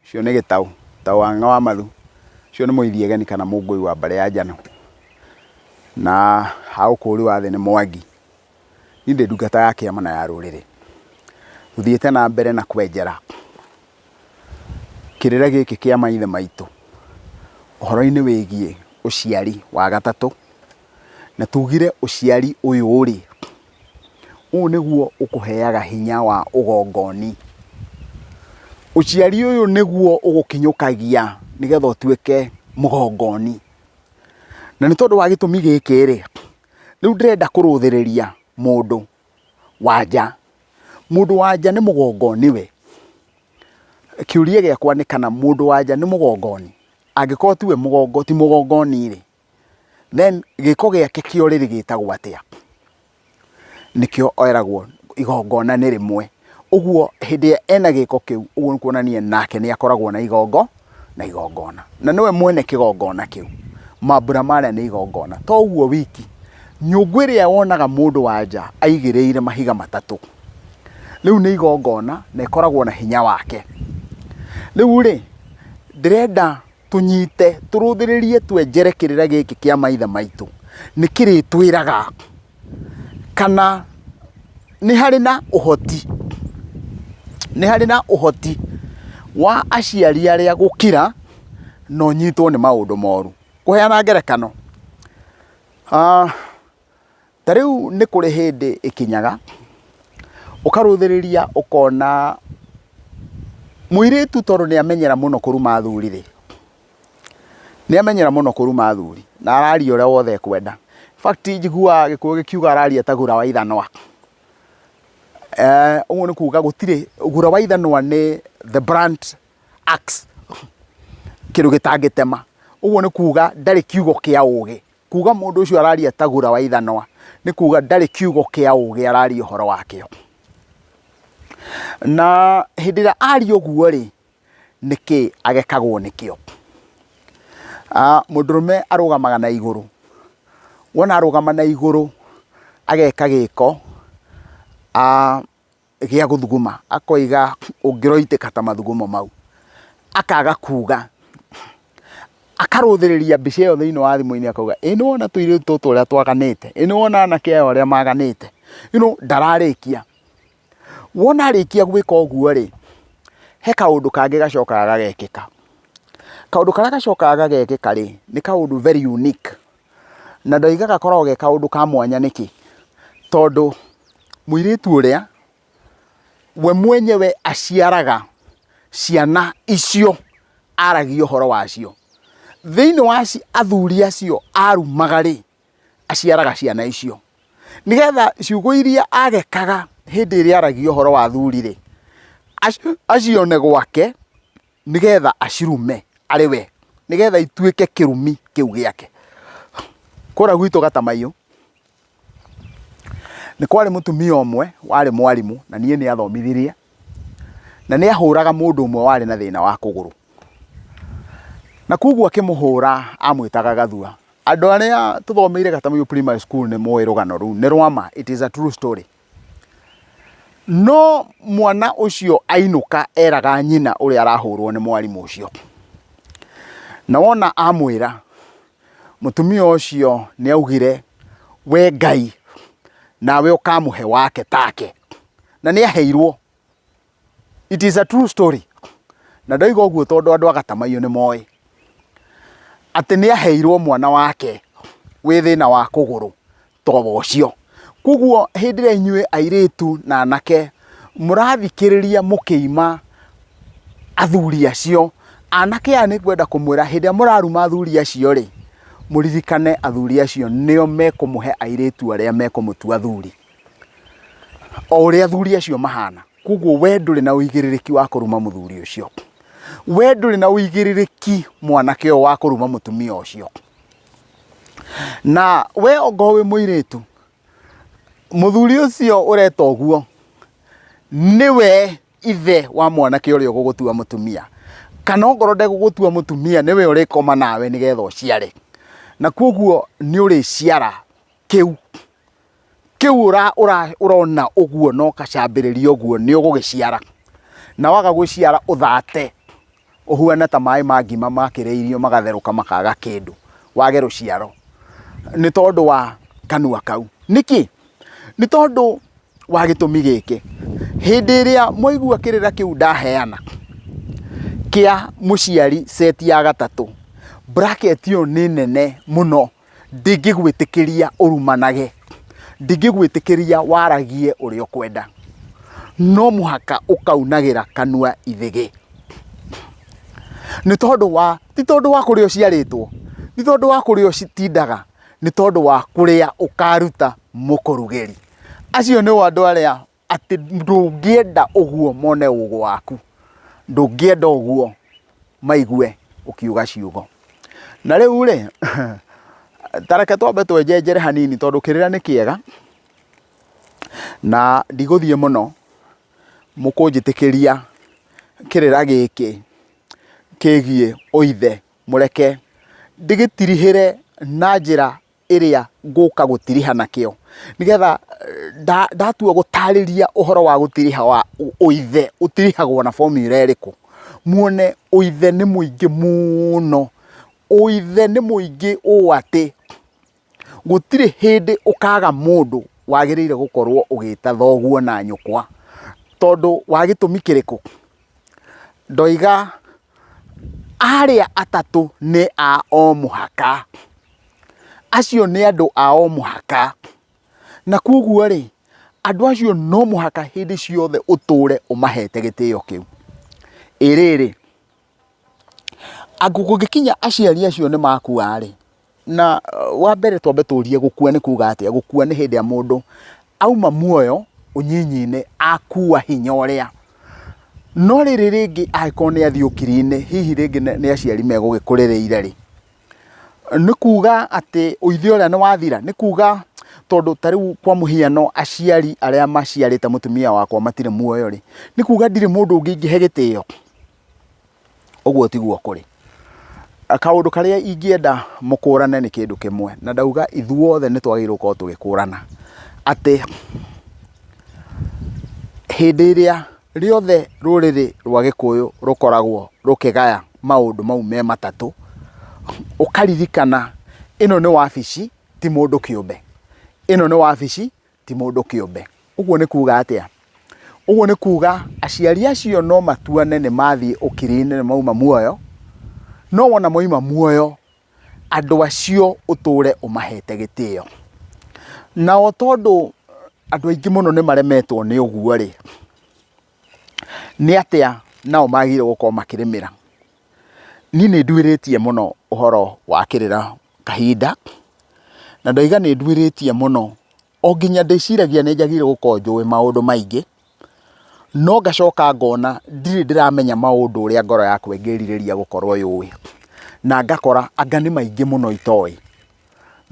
Ũcio nĩ Gĩtaũ, Gĩtaũ wa Ng'a wa Mathu. Ũcio nĩ Mũithiegeni kana Mũngũi wa mbarĩ ya Njano. Na ha ũkũũri wa thĩ nĩ Mwangi. Niĩ ndĩ ndungata ya kĩama na ya rũrĩrĩ. Tũthiĩte na mbere na kwenjera kĩrĩra gĩkĩ kĩa maithe maitũ ũhoro-inĩ wĩgiĩ ũciari wa gatatũ. Na tugire ũciari ũyũ rĩ, Ũyũ nĩguo ũkũheaga hinya wa ũgongoni. Ũciari ũyũ nĩguo ũgũkinyũkagia nĩgetha ũtuĩke mũgongoni. Na nĩ tondũ wa gĩtũmi gĩkĩ rĩ, rĩu ndĩrenda kũrũthĩrĩria mũndũ wa nja. Mũndũ wa nja nĩ mũgongoni we. Kĩũria gĩakwa nĩ kana mũndũ wa nja nĩ mũgongoni? Angĩkorwo tiwe mũgongo ti mũgongoni rĩ, Then gĩko gĩake kĩa ũrĩrĩ gĩtagwo atĩa? Nĩkĩo eragwo igongona nĩ rĩmwe. Ũguo hĩndĩ ĩrĩa ena gĩko kĩu, ũguo nĩ kuonania nake nĩ akoragwo na igongo na igongona. Na nĩwe mwene kĩgongona kĩu. Mambura marĩa nĩ igongona. To ũguo wiki, nyũngũ ĩrĩa wonaga mũndũ wa nja aigĩrĩire mahiga matatũ, rĩu nĩ igongona na ĩkoragwo na hinya wake. Rĩu rĩ, ndĩrenda tũnyite tũrũthĩrĩrie twenjere kĩrĩra gĩkĩ kĩa maithe maitũ nĩ kĩrĩtwĩraga kana nĩ harĩ na ũhoti, nĩ harĩ na ũhoti wa aciari arĩa gũkira na ũnyitwo nĩ maũndũ moru. Kũheana ngerekano, Ta rĩu nĩ kũrĩ hĩndĩ ĩkinyaga, ũkarũthĩrĩria ũkona mũirĩtu tondũ nĩ amenyera mũno kũruma athuri rĩ, nĩ amenyera mũno kũruma athuri na araria ũrĩa wothe ekwenda. In fact njiguaga gĩkũyũ gĩkiuga araria ta gura wa ithanwa. Ũguo nĩ kuga gũtirĩ, gura wa ithanwa nĩ the blunt axe, kĩndũ gĩtangĩtema. Ũguo nĩ kuga ndarĩ kiugo kĩa ũgĩ. Kuga mũndũ ũcio araria ta gura wa ithanwa nĩ kuga ndarĩ kiugo kĩa ũgĩ araria ũhoro wakĩo. Na hĩndĩ ĩrĩa aria ũguo rĩ, nĩkĩ agekagwo nĩkĩo? Mũndũrũme arũgamaga na igũrũ, wona arũgama na igũrũ ageka gĩko gĩa gũthuguma, akoiga ũngĩroitĩka ta mathugumo mau, akaga kuga, akarũthĩrĩria mbica ĩyo thĩinĩ wa thimũ-inĩ akauga ĩ nĩ wona tũirĩtu tũtũ ũrĩa twaganĩte, ĩ nĩ wona anake aya ũrĩa maganĩte, you know ndararĩkia. Wona arĩkia gwĩka ũguo rĩ, he kaũndũ kangĩ gacokaga gagekĩka. Kaũndũ karĩa gacokaga gagekĩka rĩ, nĩ kaũndũ very unique. Na ndoiga gakoragwo ge kaũndũ ka mwanya nĩkĩ? Tondũ mũirĩtu ũrĩa we mwenyewe aciaraga ciana icio aragia ũhoro wacio. Thĩinĩ wa athuri acio arumaga rĩ, aciaraga ciana icio. Nĩgetha ciugo iria agekaga hĩndĩ ĩrĩa aragia ũhoro wa athuri rĩ, acione gwake nĩgetha acirume arĩ we, nĩgetha ituĩke kĩrumi kĩu gĩake. Kũrĩa gwitũ Gatamaiyũ, nĩ kwarĩ mũtumia ũmwe warĩ mwarimũ na niĩ nĩ athomithirie, na nĩ ahũraga mũndũ ũmwe warĩ na thĩna wa kũgũrũ. Na koguo akĩmũhũra amwĩtaga Gathua. Andũ arĩa tũthomeire Gatamaiyũ Primary School nĩ moĩ rũgano rũu, nĩ rwa ma, it is a true story. No mwana ũcio ainũka eraga nyina ũrĩa arahũrwo nĩ mwarimũ ũcio. Na wona amwĩra, mũtumia ũcio nĩ augire, we Ngai nawe ũkamũhe wake take. Na nĩ aheirwo. It is a true story. Na ndoiga ũguo tondũ andũ a Gatamaiyũ nĩ moĩ atĩ nĩ aheirwo mwana wake wĩ thĩna wa kũgũrũ to ũcio. Koguo hĩndĩ ĩrĩa inyuĩ airĩtu na anake mũrathikĩrĩria mũkĩima athuri acio, anake aya nĩ ngwenda kũmwĩra hĩndĩ ĩrĩa mũraruma athuri acio rĩ, mũririkane athuri acio nĩo mekũmũhe airĩtu arĩa mekũmũtua athuri. O ũrĩa athuri acio mahana. Koguo we ndũrĩ na ũigĩrĩrĩki wa kũruma mũthuri ũcio. We ndũrĩ na ũigĩrĩrĩki mwanake ũyũ wa kũruma mũtumia ũcio. Na we ongorwo wĩ mũirĩtu, mũthuri ũcio ũreta ũguo, nĩwe ithe wa mwanake ũrĩa ũgũgũtua mũtumia. Kana ongorwo ndegũgũtua mũtumia, nĩwe ũrĩkoma nawe nĩgetha ũciare. Na koguo nĩ ũrĩciara kĩu. Kĩu ũrona ũguo na ũgacambĩrĩria ũguo nĩ ũgũgĩciara. Na waga gũciara ũthate. Ũhuane ta maĩ ma ngima makĩrĩirio magatherũka makaga kĩndũ, wage rũciaro nĩ tondũ wa kanua kau. Nĩkĩ? Nĩ tondũ wa gĩtũmi gĩkĩ, hĩndĩ ĩrĩa mwaigua kĩrĩra kĩu ndaheana kĩa mũciari set ya gatatũ, bracket ĩyo nĩ nene mũno ndĩngĩgwĩtĩkĩria ũrumanage, ndĩngĩgwĩtĩkĩria waragie ũrĩa ũkwenda. No mũhaka ũkaunagĩra kanua ithĩgĩ. Nĩ tondũ wa, ti tondũ wa kũrĩa ũciarĩtwo, ti tondũ wa kũrĩa ũtindaga, nĩ tondũ wa kũrĩa ũkaruta mũkũrugĩri. Acio nĩo andũ arĩa atĩ ndũngĩenda ũguo mone ũgũ waku, ndũngĩenda ũguo maigue ũkiuga ciugo. Na rĩu rĩ, ta reke twambe twenjenjere hanini tondũ kĩrĩra nĩ kĩega, na ndigũthiĩ mũno, mũkũnjĩtĩkĩria kĩrĩra gĩkĩ kĩgiĩ ũithe mũreke ndĩgĩtirihĩre na njĩra ĩrĩa ngũka gũtiriha nakĩo, nĩgetha ndatua gũtarĩria ũhoro wa gũtiriha wa ũithe ũtirihagwo na formula ĩrĩkũ, muone ũithe nĩ mũingĩ mũno, ũithe nĩ mũingĩ ũũ atĩ gũtirĩ hĩndĩ ũkaga mũndũ wagĩrĩire gũkorwo ũgĩta thoguo na nyũkwa, tondũ wa gĩtũmi kĩrĩkũ? Ndoiga arĩa atatũ nĩ a o mũhaka, acio nĩ andũ a o mũhaka, na koguo rĩ, andũ acio no mũhaka hĩndĩ ciothe ũtũre ũmahete gĩtĩo kĩu. Ĩ rĩrĩ, kũngĩkinya aciari acio nĩ makua rĩ, na wa mbere twambe tũrie gũkua nĩ kuga atĩa? Gũkua nĩ hĩndĩ ĩrĩa mũndũ auma muoyo ũnyinyi-inĩ akua hinya ũrĩa. No rĩrĩ rĩngĩ angĩkorwo nĩ athiĩ ũkiri-inĩ hihi rĩngĩ nĩ aciari megũgĩkũrĩrĩire rĩ, nĩ kuga atĩ ũithe ũrĩa nĩ wathira? Nĩ kuga tondũ ta rĩu kwa mũhiano aciari arĩa maciarĩte mũtumia wakwa matirĩ muoyo rĩ, nĩ kuga ndirĩ mũndũ ũngĩ ingĩhe gĩtĩo? Ũguo tiguo kũrĩ. Kaũndũ karĩa ingĩenda mũkũrane nĩ kĩndũ kĩmwe, na ndauga ithuothe nĩ twagĩrĩirwo gũkorwo tũgĩkũrana, atĩ hĩndĩ ĩrĩa rĩothe rũrĩrĩ rwa gĩkũyũ rũkoragwo rũkĩgaya maũndũ mau me matatũ, ũkaririkana ĩno nĩ wabici ti mũndũ kĩũmbe, ĩno nĩ wabici ti mũndũ kĩũmbe. Ũguo nĩ kuga atĩa? Ũguo nĩ kuga aciari acio no matuane nĩ mathiĩ ũkiri-inĩ nĩ mauma muoyo, no wona moima muoyo, andũ acio ũtũre ũmahete gĩtĩo. Nao tondũ andũ aingĩ mũno nĩ maremetwo nĩ ũguo rĩ, nĩ atĩa nao magĩrĩirwo gũkorwo makĩrĩmĩra? Niĩ nĩ nduĩrĩtie mũno ũhoro wa kĩrĩra kahinda, na ndauga nĩ nduĩrĩtie mũno o nginya ndĩciragia nĩ njagĩrĩirwo gũkorwo njũĩ maũndũ maingĩ, no ngacoka ngona ndirĩ ndĩramenya maũndũ ũrĩa ngoro yakwa ĩngĩrirĩria gũkorwo yũĩ, na ngakora anga nĩ maingĩ mũno itoĩ,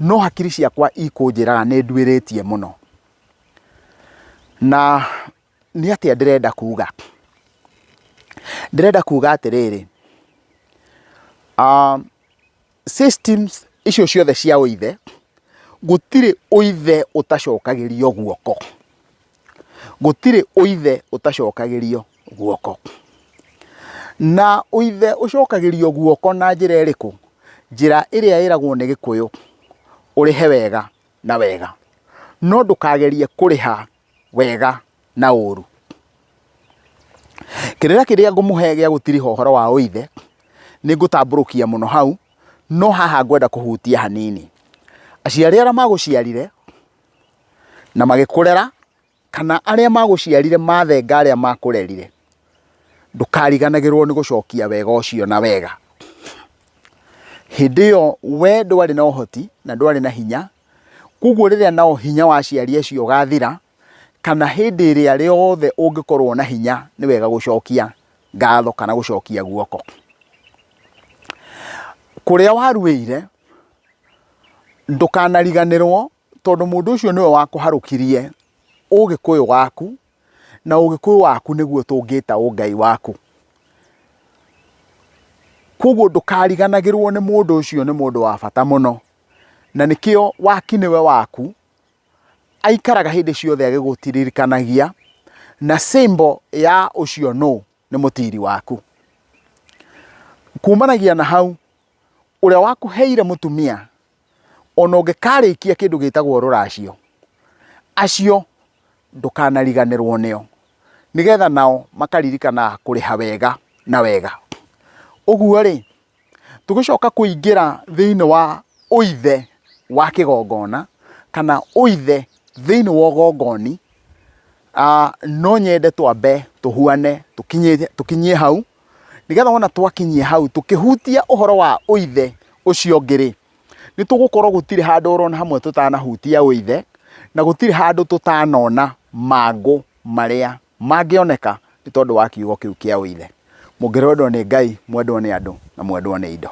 no hakiri ciakwa ikũnjĩraga nĩ nduĩrĩtie mũno. Na nĩ atĩa ndĩrenda kuga? Ndĩrenda kuga atĩrĩrĩ, systems icio ciothe cia ũithe, gũtirĩ ũithe ũtacokagĩrio guoko. Gũtirĩ ũithe ũtacokagĩrio guoko. Na ũithe ũcokagĩrio guoko na njĩra ĩrĩkũ? Njĩra ĩrĩa ĩragwo nĩ gĩkũyũ, ũrĩhe wega na wega. No ndũkagerie kũrĩha wega na ũru. Kĩrĩra kĩrĩa ngũmũhe gĩa gũtiriha ũhoro wa ũithe, nĩ ngũtambũrũkia mũno hau, no haha ngwenda kũhutia hanini. Aciari arĩa magũciarire na magĩkũrera, kana arĩa magũciarire mathenga arĩa makũrerire, ndũkariganagĩrwo nĩ gũcokia wega ũcio na wega. Hĩndĩ ĩyo we ndwarĩ na ũhoti na ndwarĩ na hinya, koguo rĩrĩa nao hinya wa aciari acio ũgathira, kana hĩndĩ ĩrĩa rĩothe ũngĩkorwo na hinya nĩ wega gũcokia ngatho kana gũcokia guoko. Kũrĩa waruĩire ndũkanariganĩrwo tondũ mũndũ ũcio nĩwe wakũharũkirie ũgĩkũyũ waku na ũgĩkũyũ waku nĩguo tũngĩta ũngai waku. Koguo ndũkariganagĩrwo nĩ mũndũ ũcio nĩ mũndũ wa bata mũno, na nĩkĩo waki nĩwe waku aikaraga hĩndĩ ciothe agĩgũtiririkanagia, na symbol ya ũcio nũ nĩ mũtiri waku. Kumanagia na hau, ũrĩa wakũheire mũtumia, ona ũngĩkarĩkia kĩndũ gĩtagwo rũracio, acio ndũkanariganĩrwo nĩo, nĩgetha nao makaririkana kũrĩha wega na wega. Ũguo rĩ, tũgĩcoka kũingĩra thĩinĩ wa ũithe wa kĩgongona, kana ũithe thĩinĩ wa ũgongoni, no nyende twambe tũhuane tũkinyie hau, nĩgetha wona twakinyia hau tũkĩhutia ũhoro wa ũithe ũcio ũngĩ rĩ, nĩ tũgũkorwo gũtirĩ handũ orona hamwe tũtanahutia ũithe, na gũtirĩ handũ tũtanona mangũ marĩa mangĩoneka nĩ tondũ wa kiugo kĩu kĩa ũithe. Mũngĩrwendwo nĩ Ngai, mwendwo nĩ andũ na mwendwo nĩ indo.